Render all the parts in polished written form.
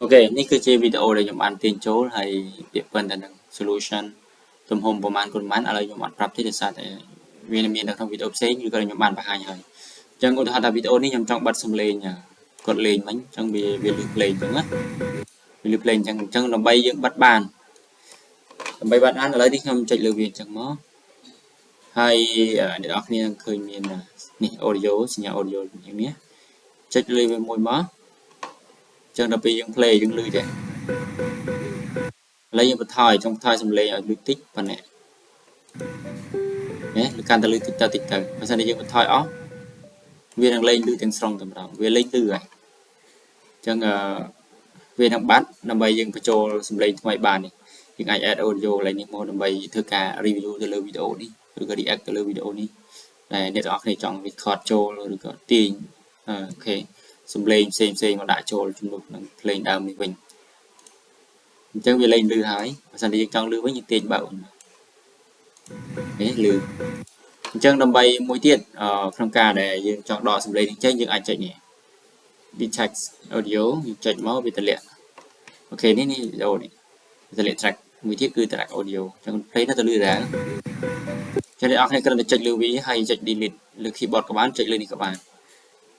OK នេះគឺជាវីដេអូដែលខ្ញុំបានទាញចូលហើយពាក្យប៉ុណ្្នឹង solution ទំហំប្រមាណគុណប្រមាណឥឡូវខ្ញុំអត់ប្រាប់ទេដោយសារតែវាមាននៅក្នុងវីដេអូផ្សេងឬក៏ខ្ញុំបានបង្ហាញហើយអញ្ចឹងឧទាហរណ៍ថាវីដេអូនេះខ្ញុំចង់បិទសំឡេងគាត់លេងមិញអញ្ចឹងវាវាលឺភ្លេងអញ្ចឹងណាវាលឺភ្លេងអញ្ចឹងអញ្ចឹងដើម្បីយើងបិទបានដើម្បីបិទបានឥឡូវនេះខ្ញុំចុចលើវាអញ្ចឹងមកហើយអ្នកនរគ្នាឃើញមាននេះ audio សញ្ញា audio យ៉ាងនេះចុចលើវាមួយមកអញ្ចឹងដល់ពេលយើង play យើងលឺទេឥឡូវយើងបន្ថយចង់បន្ថយសំឡេងឲ្យលឺតិចប៉ុណ្ណេះណាឬកាន់តែលឺតិចទៅតិចទៅបើសិនជាយើងបន្ថយអស់វានឹងលែងលឺទាំងស្រុងតែម្ដងវាលែងលឺហើយអញ្ចឹងអឺវានឹងបាត់ដើម្បីយើងបញ្ចូលសំឡេងថ្មីបាននេះយើងអាច add audio កន្លែងនេះមកដើម្បីធ្វើការ review ទៅលើវីដេអូនេះឬក៏ react ទៅលើវីដេអូនេះដែលអ្នកទាំងអស់គ្នាចង់ record ចូលឬក៏ទាញ OK សំឡេងផ្សេងផ្សេងមកដាក់ចូលជំនួសនឹងភ្លេងដើមនេះវិញអញ្ចឹងវាលែងលឺហើយបើសិនជាយើងចង់លឺវិញយើងទាញបើកនេះលឺអញ្ចឹងដើម្បីមួយទៀតក្នុងការដែលយើងចង់ដកសំឡេងនេះចេញយើងអាចចុចនេះ detach audio យើងចុចមកវាតម្លាក់ OK នេះនេះវីដេអូនេះវាតម្លាក់ track មួយទៀតគឺ track audio អញ្ចឹង play នៅទៅលឺដែរចឹងអ្នកនរគ្នាគ្រាន់តែចុចលើវាហើយចុច delete លើ keyboard ក៏បានចុចលើនេះក៏បាន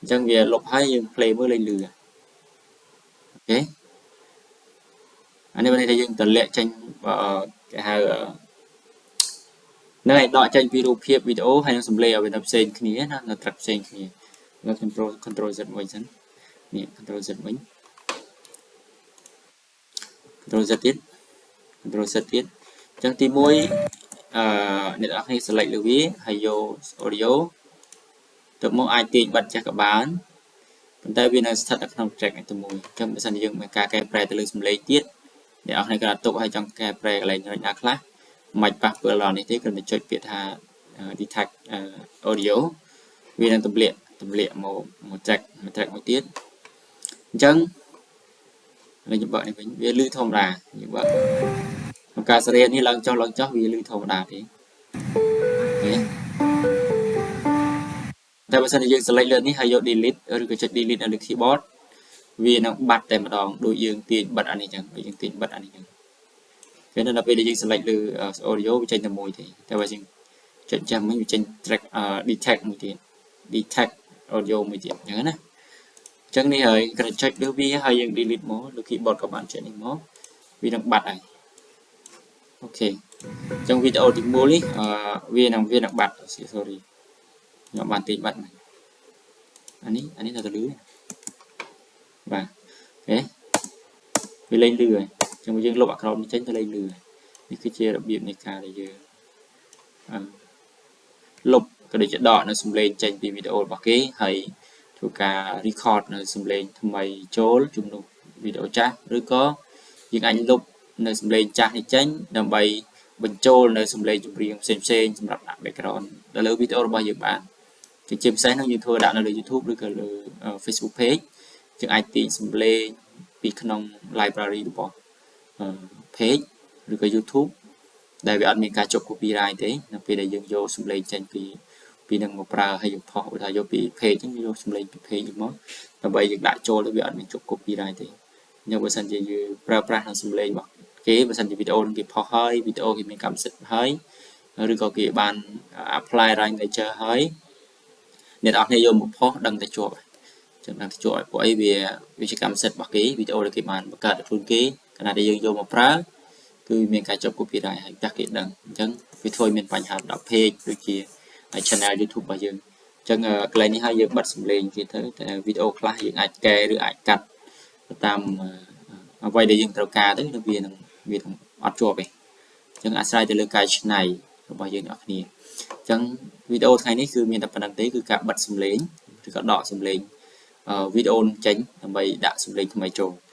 អញ្ចឹងវាលុបហើយយើង play មើលលេងលឺ OK អានេះបានន័យថាយើងតម្លាក់ចេញគេហៅនឹងឲ្យដកចេញពីរូបភាពវីដេអូហើយនឹងសំឡេងឲ្យវានៅផ្សេងគ្នាណានៅ track ផ្សេងគ្នានៅ control Z វិញសិននេះ control Z វិញ control Z ទៀត control Z ទៀតអញ្ចឹងទី1អឺអ្នកនរគ្នា select លើវាហើយយក audio ទៅមកអាចទាញបិទចេះក៏បាន ប៉ុន្តែវានៅស្ថិតនៅក្នុង track នេះតែមួយអញ្ចឹងបើសិនជាយើងមានការកែប្រែទៅលើសំឡេងទៀតអ្នកនរគ្នាក៏ទុកឲ្យចង់កែប្រែកន្លែងណាខ្លះមិនប៉ះពាល់ដល់នេះទេគ្រាន់តែចុចពាក្យថា detach audio វានឹងទម្លាក់ទម្លាក់មកមក track មក track មួយទៀតអញ្ចឹងឥឡូវខ្ញុំបើកនេះវិញវាលឺធម្មតាយើងបើកក្នុងការសេរីនេះឡើងចុះឡើងចុះវាលឺធម្មតាទេនេះតែបើសិនជាយើង select លើនេះហើយយក delete ឬក៏ចុច delete នៅលើ keyboard វានឹងបាត់តែម្ដងដូចយើងទាញបិទអានេះចឹងដូចយើងទាញបិទអានេះចឹងពេលដល់ពេលដែលយើង select លើ audio វាចេញតែមួយទេតែបើយើងចុចចាំវិញវាចេញ track detach មួយទៀត detach audio មួយទៀតអញ្ចឹងណាអញ្ចឹងនេះហើយគ្រាន់ចុចលើវាហើយយើង delete មកលើ keyboard ក៏បានចុចនេះមកវានឹងបាត់ហើយ OK អញ្ចឹងវីដេអូទី1នេះវានឹងបាត់ sorry ខ្ញុំបានទាញបាត់អានេះអានេះនៅតែលឺបាទ OK វាលែងលឺហើយអញ្ចឹងយើងលុបអាក្រោមនេះចេញទៅលែងលឺនេះគឺជារបៀបនៃការដែលយើងអឺលុបក៏ដូចជាដកនៅសំឡេងចេញពីវីដេអូរបស់គេហើយធ្វើការ record នៅសំឡេងថ្មីចូលជំនួសវីដេអូចាស់ឬក៏យើងអាចលុបនៅសំឡេងចាស់នេះចេញដើម្បីបញ្ចូលនៅសំឡេងចម្រៀងផ្សេងផ្សេងសម្រាប់ដាក់ background ទៅលើវីដេអូរបស់យើងបានជាពិសេសនោះយើងធ្វើដាក់នៅលើ YouTube ឬក៏លើ Facebook page យើងអាចទាញសំឡេងពីក្នុង library របស់ page ឬក៏ YouTube ដែលវាអត់មានការជាប់ copyright ទេនៅពេលដែលយើងយកសំឡេងចេញពីពីនឹងមកប្រើហើយយើងផុសឧទាហរណ៍យកពី page ហ្នឹងយកសំឡេងពី page មកដើម្បីយើងដាក់ចូលទៅវាអត់មានជាប់ copyright ទេអញ្ចឹងបើសិនជាយើងប្រើប្រាស់នៅសំឡេងរបស់គេបើសិនជាវីដេអូនឹងគេផុសហើយវីដេអូគេមានកម្មសិទ្ធិហើយឬក៏គេបាន apply right manager ហើយអ្នកនរគ្នាយកមកផុសដឹងតែជាប់ ចឹងដល់ជួឲ្យពួកអីវាវាជាកម្មសិទ្ធិរបស់គេវីដេអូដែលគេបានបង្កើតដោយខ្លួនគេខណៈដែលយើងយកមកប្រើគឺមានការជាប់ copyright ហើយចាស់គេដឹងអញ្ចឹងវាធ្វើឲ្យមានបញ្ហាដល់ page ដូចជា channel YouTube របស់យើងអញ្ចឹងកន្លែងនេះហើយយើងបិទសំឡេងគេទៅតែវីដេអូខ្លះយើងអាចកែឬអាចកាត់តាមអ្វីដែលយើងត្រូវការទៅវានឹងអត់ជាប់ទេអញ្ចឹងអាស្រ័យទៅលើការច្នៃរបស់យើងអ្នកគ្នាអញ្ចឹងវីដេអូថ្ងៃនេះគឺមានតែប៉ុណ្្នឹងទេគឺការបិទសំឡេងឬក៏ដកសំឡេងវីដេអូចេញដើម្បីដាក់សំឡេងថ្មីចូល។